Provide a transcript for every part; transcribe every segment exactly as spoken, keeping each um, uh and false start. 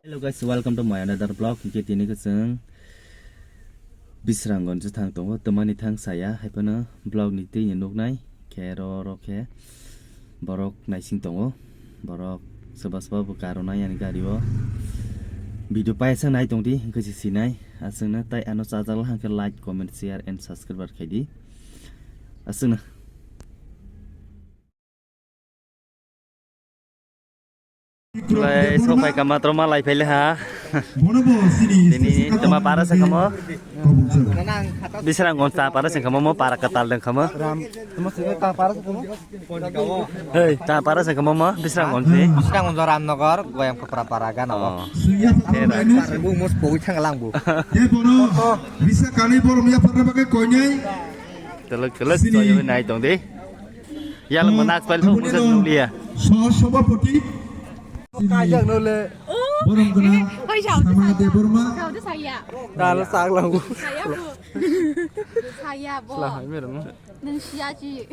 Hello guys, welcome to my another vlog. Hingke tini ke chwng Bisrangon se thang tongo, twmani thang saya, hai phano vlog ni twi ni nuknai, khe ro ro khe borok naising tongo, borok soba soba bo karonai ani gari o video paisa nai tong di, hingke se sinai, aswkna tai ano chajak la hingke like, comment, share and subscribe khai di, aswkna. Lai sopai kama tro ma lai phaile ha. Tini tama para sa kamo. Bisrangon ta para sa kamo mo para katal deng kamo. Hei, ta para sa kamo mo Bisrangon si. Bisrangon jo Ramnagar, Goyam Kapra para gana. Oh. Era. Bu mus pogwi thang lang bu. Te bono bisa kani borom ya para bagai koinai. Telek telek nai tong di. Yalwng bo nak pal thung musa nukliya. Sah sabhapati. Kajak nole. Borom gwnang Sama Debbarma. Kau tu saya. Dal sak lang. Saya bu. Saya bu. Salah hai meron. Nang sia ji.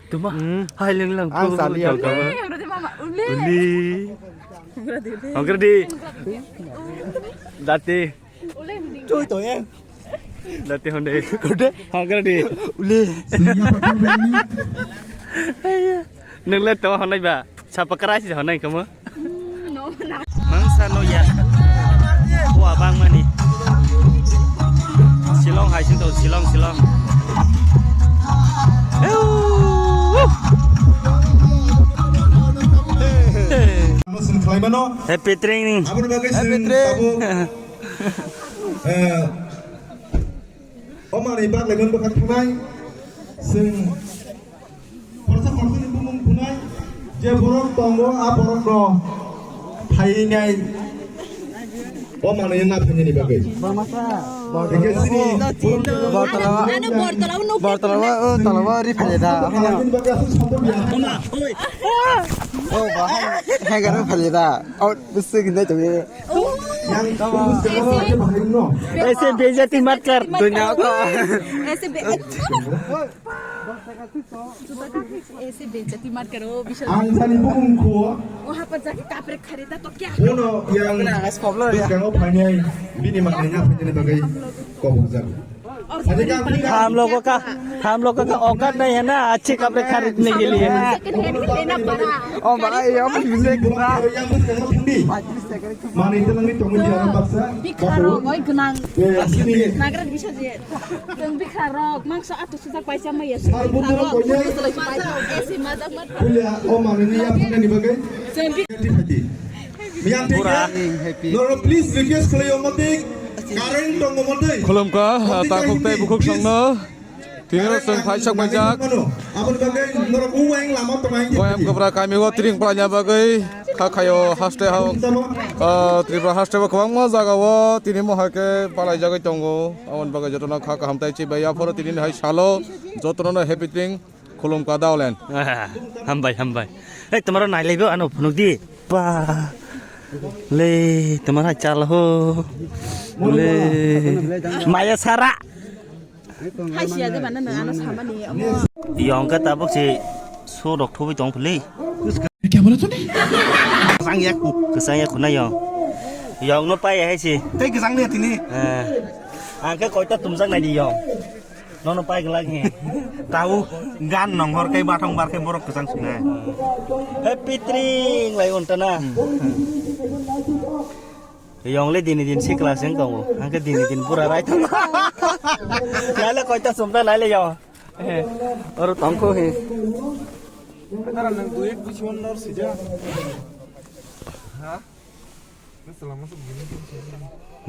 Tuma. Hai leng lang. Ang sali ya. Uli. Uli. Uli. Uli. Dati. Chui to yang. Dati honde. Kode. Hongkar di. Uli. Neng le to honai ba. Sapa kerai si honai kamu. Mangsa no ya. Wah bang mani. Silong hai sing to Silong Silong. Happy training. Happy training. Eh, o manwi bak laimani bwkha thunai, chwng khoroksa khoroksani bumung thunai, je borok tongo, a borokno phainai, o manwi na phainani bagwi. Hingke chini Bortala, Bortala, o Tala, o ri phaile da. Manwi bagwi aswk support ya. O ba, hai, hai garo phaile da. O, bwswk hinwi tongwi. Yang kamu sekarang lagi bahaya no. Aise bejati mat kar. Dunia ko. Aise be-, aise bejati mat karo, bishal. Ang sani bumung ko. Waha par jake kaprek kharita to kya? Bono yang sekarang phainai bini manai na phainai bagai kobok jago. हम लोगों का, हम लोगों का औकात नहीं है ना अच्छे कपड़े खरीदने के लिए। Second hand लेना पड़ा। Oh, भाई, हम भी लेंगे। Manwi twnangwi tongwi di ang baksa. Bikha rok oi gwnang. Nagra bisa je. Tong bikha rok mangsa atu sujak paisa maya. Sar bundro koine. Esi majak mat. Pulia o manwi ya phunani bagwi. Tong bikha. Miyang teke. Noro please request khlai omo tei. Current tong omo tei. Khulumkha, takhuk tei bukhuk songno. Tini rok chwng phaisak paijak. Aboni bagwi norok uaing lama tongnai. Goyam Kapra kami o tring palanya bagwi kha khayo haste ha, ah, Tripura haste bo kwbangma jaga o tini mohai khe palaijagwi tongo. Aboni bagwi jotono kha kaham tai chibai aphoro tini hai salo jotono no happy tring khulumkha daolen. Hambai, hambai. Ei, tomaro nailaibo ano phunukdi. Ba. Le, tomaro chal ho. Le. Maya sara. Hai siya de mana nang ano samani amo. Yong ka tabuk si so rok thubi tong phli. Kya bola tune? Kesang ya ku. Kesang ya ku na yong. Yong no pai hai si. Tei kesang ni tini. Eh. Ang ke koita tumjak nai di yong. Nono pai glak he. Tau gan nonghor kai bathang bar kai borok kesang suna. Happy tring lai unta na. Yong le dini din sikla seng tongo. Hangke dini din bura rai tongo. Nai le koita sumta nai le yo. He. Oro tongko he. Nang duit bisi on nor sida. Ha?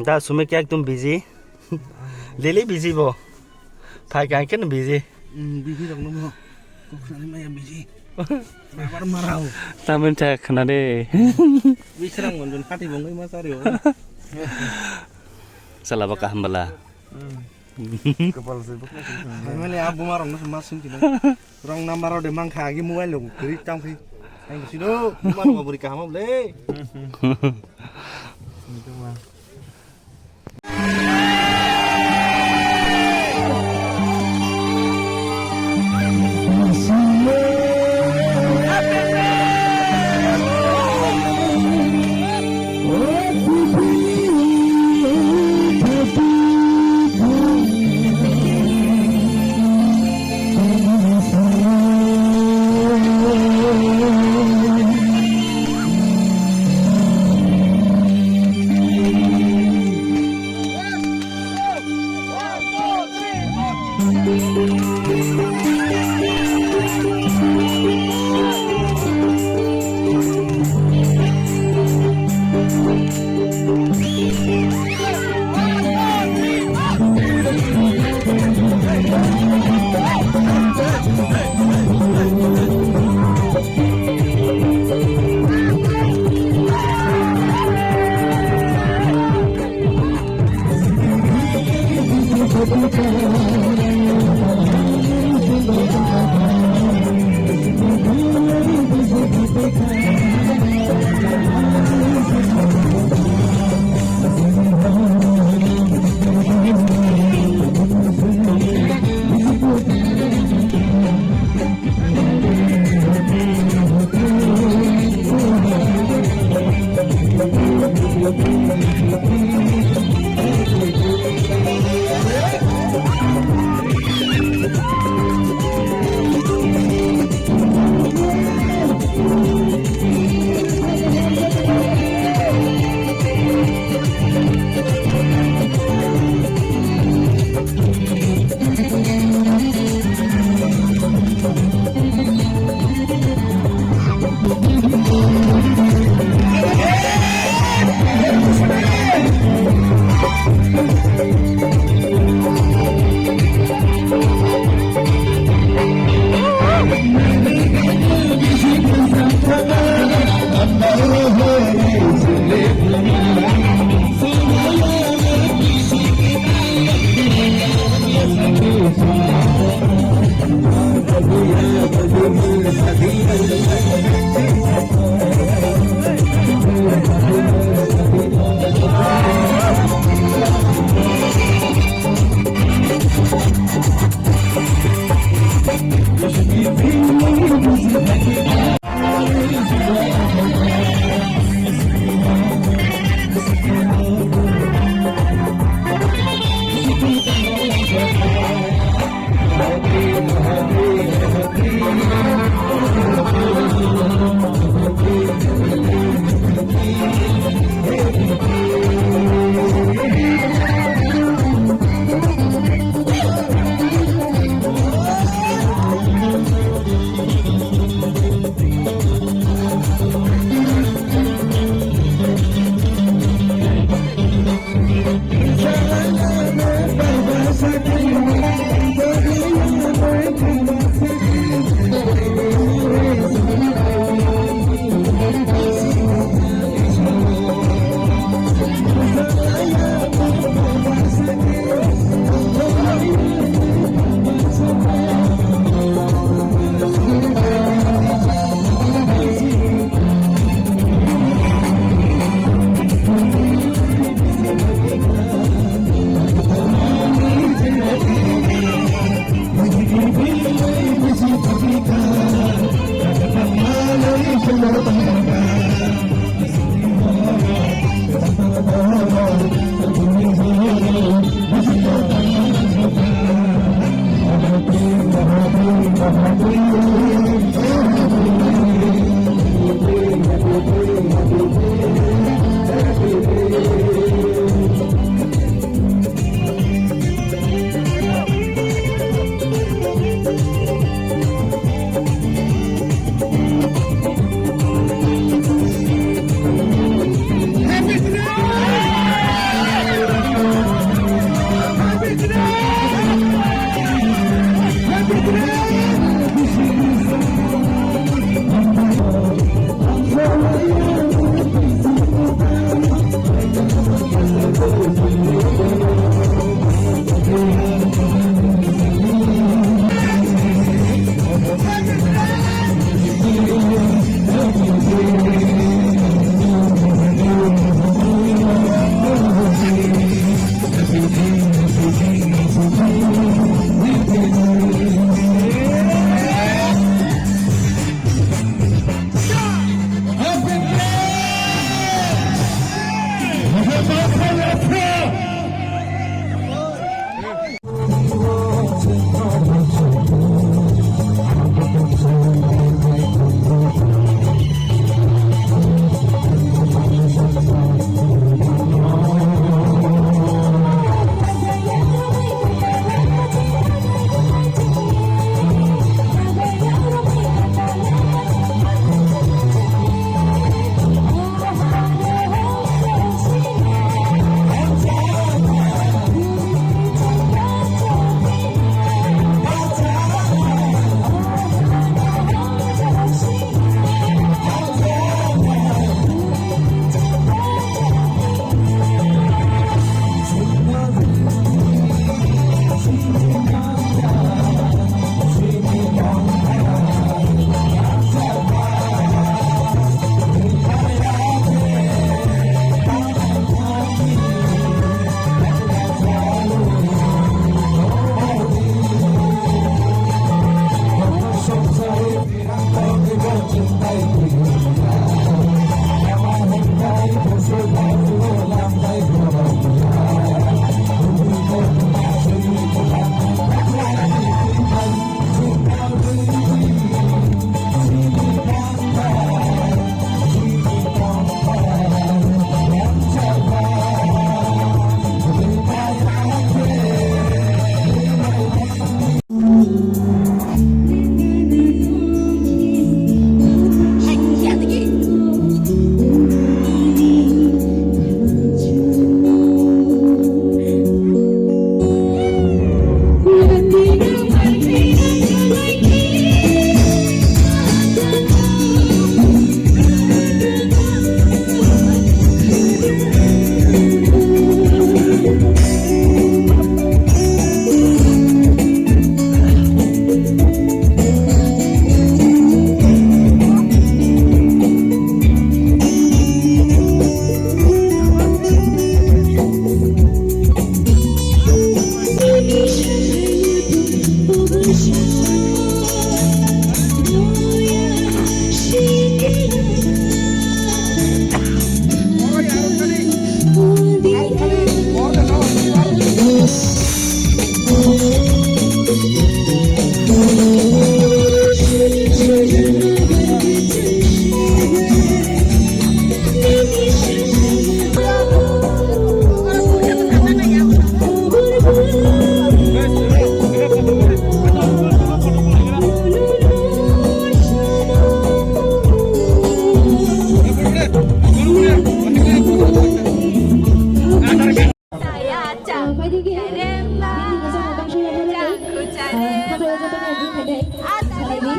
Da sumik ekdom busy. Daily busy bo. Phai kai ken busy. Hmm, busy rok no mo. Kok sani maya busy. Abar marao. Tamen cha khna de. Bisrang mon jun hati bongoi ma sari o. Sala ba kaham bala. Hmm. Kapal se bok. Mele abu marong no ma sum kina. Wrong number o de mangkha agi mobile lo kiri tang phi. Ang sido mobile ma buri kaham ble.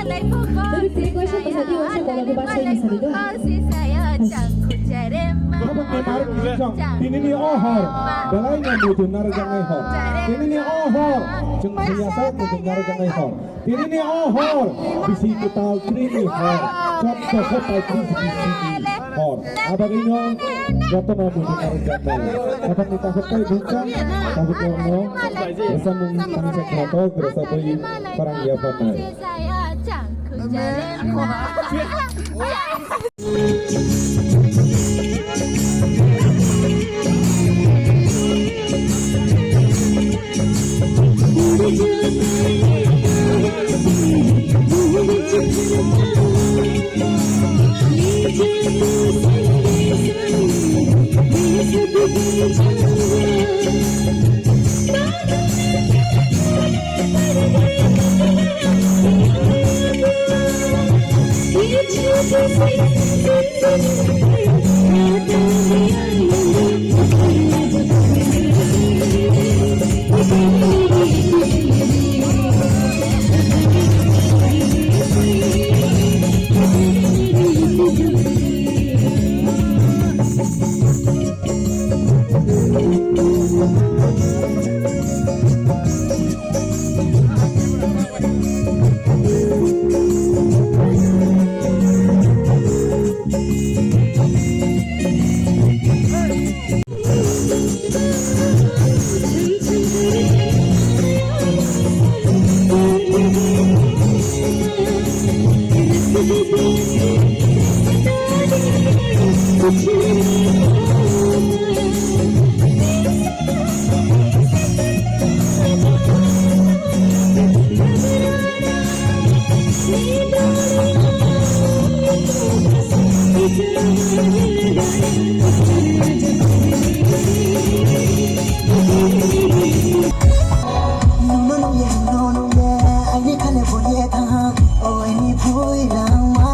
Tei tei kaisa bwsa tei waisa bola bo bachai ni sari do. Abo bemar kisa chwng tinini o hor belai no muitu narwkjaknai hor. Tinini o hor chwng thwiyasa muitu narwkjaknai hor. Tinini o hor bisi kwtal trini hor. Chwng chwng paitris bisi ni hor. Abagwino jotono muitu narwkjaknai. Aphangni takhuk tei bukchang tabukno rwchapmung tangsa khlatok rwchapwi parang yapharnai. Nungno nungya, nungno nungya, aini khale boye tha, o aini phui langma.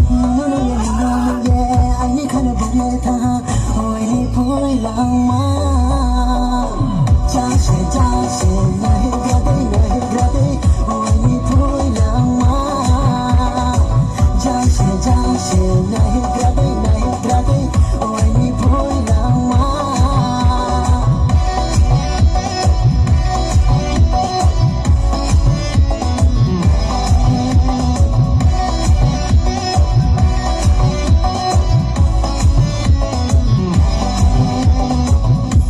Nungno nungya, nungno nungya, aini khale boye tha, o aini phui langma. Jase, jase, nahi grade, nahi grade, o aini phui langma. Jase, jase, nahi grade, nahi grade, o aini phui langma.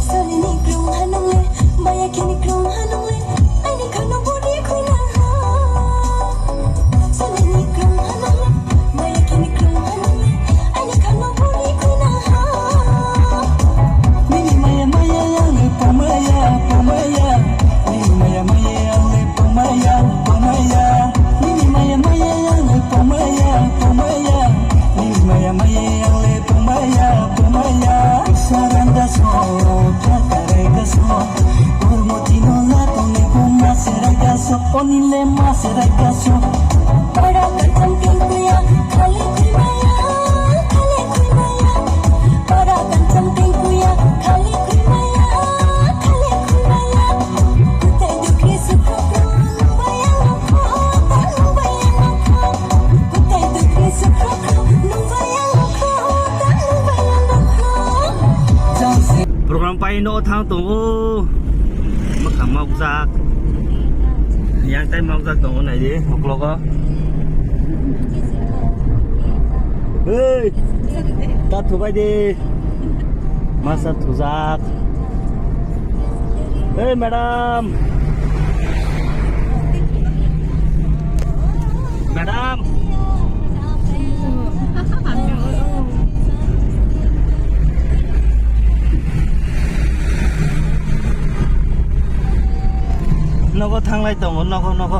Salini krung hanung le, maya kini krung hanung le, aini khano bodi khuna ha. Salini krung hanung le, maya kini krung hanung le, aini khano bodi khuna ha. Nini maya maya yang le pamaya, pamaya. Nini maya maya yang le pamaya, pamaya. Nini maya maya yang le pamaya, pamaya. Nini maya maya yang le pamaya, pamaya. Sarang da so, kya kare ka so. Kurmo tino la tone bo ma serai ka so, oni le ma serai ka so. Para ka cham king kuya, khali kuya, khali kuya. Para ka cham king kuya, khali kuya, khali kuya. Kutai dukhi sukho, nung bayang nung kho, nung bayang nung kho. Kutai dukhi sukho, nung bayang nung kho, nung bayang nung kho. Program pai no thang tongo. Mwkhang mokjak. Yang tai mokjak tongo nai di, uklogo. Hei, ta thubai di. Masa thujak. Hei, madam. Madam. Nogo thanglai tongo, nogo, nogo.